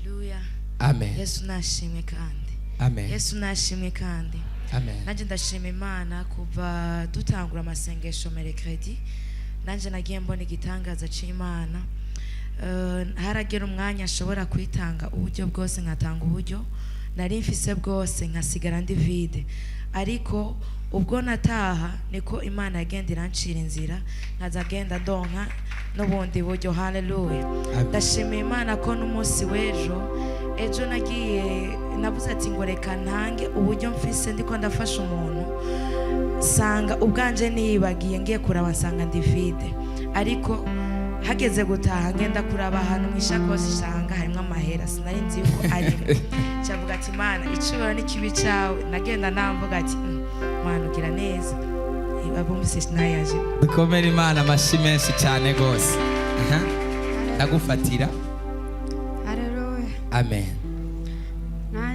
Haleluya. Amen. Yesu nashimwe kandi. Amen. Yesu nashimwe kandi. Amen. Nanjye ndashima Imana, kuva dutangura amasengesho mercredi, nanjye nagiye mbona igitangaza c'Imana. Haragera umwanya ashobora kwitanga uburyo bwose, nkatanga uburyo nari mfise bwose, nkasigara ndi vide. Ariko ubwo nataha niko Imana yagenda irancira inzira, nkaza genda ndonka n'ubundi buryo. Haleluya. Amen. Ndashima Imana ko n'umunsi w'ejo, ejo nagiye navuze ati ngo reka ntange uburyo mfise, ndiko ndafasha umuntu, sanga ubwanje niyibagiye, ngiye kuraba nsanga ndi vide. Ariko hageze gutaha, ngenda kuraba ahantu mu ishakoshi, nsanga harimo amahera sinari nzi yuko arimo. Cyavuga ati: "Imana, icubaro n'ikibi cyawe." Nagenda namvuga ati: "Mana, ugira neza." Abumvise nayaje. Dukomere Imana amashyi menshi cyane rwose. Aha. Ndagufatira. Haleluya. Amen. Nanjye